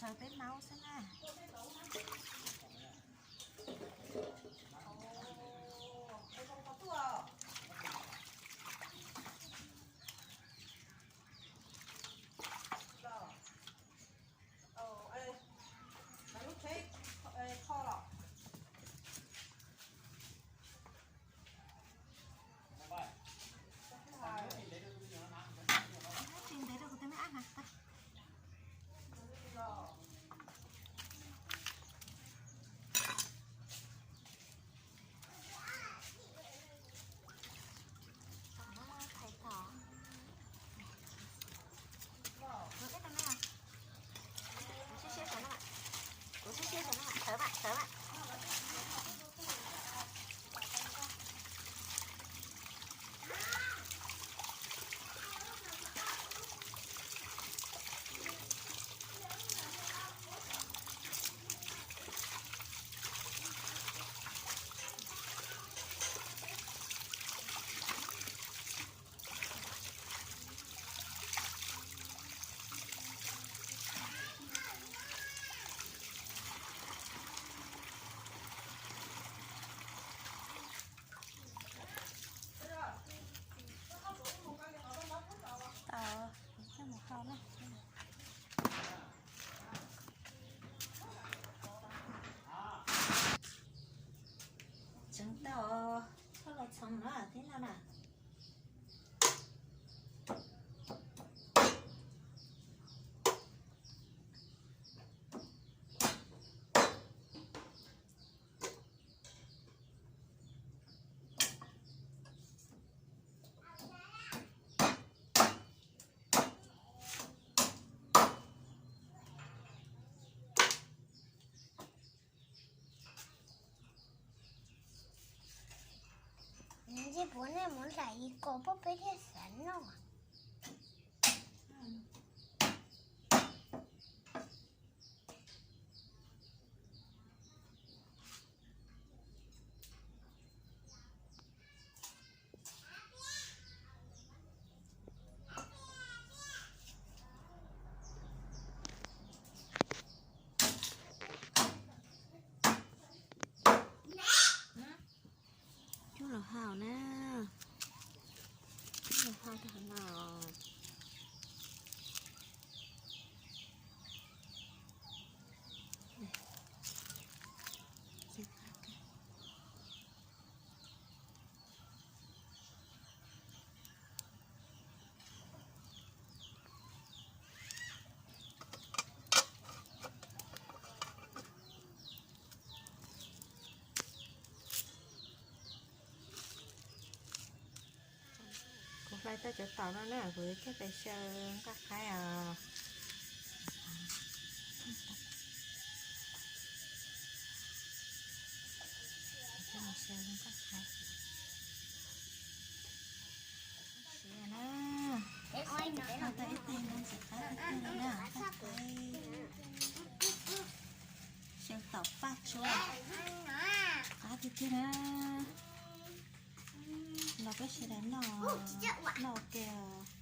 Peb maub xwb na. Tsis ntev rau kuv tus me ab na. Tau, coj mus hau na. Tseev tau, txhob los txhoov no tib no na. Ntshe puav nej mus hlais ib ko pub peb thiaj xav noj. Coj los hau na. Coj los hau rau hauv no. Kuv hlais tau cov taum no na, kuv yuav coj mus xyaw nqaj qaib os. Coj mus xyaw nqaj qaib. Siav na. Hlais tau ib teg no ntxim qab tiag tiag li na, nqaj qaib. Xyaw taum paj tsuab. Qab tiag tiag na. Los peb sawv daws noj, noj ua ke os.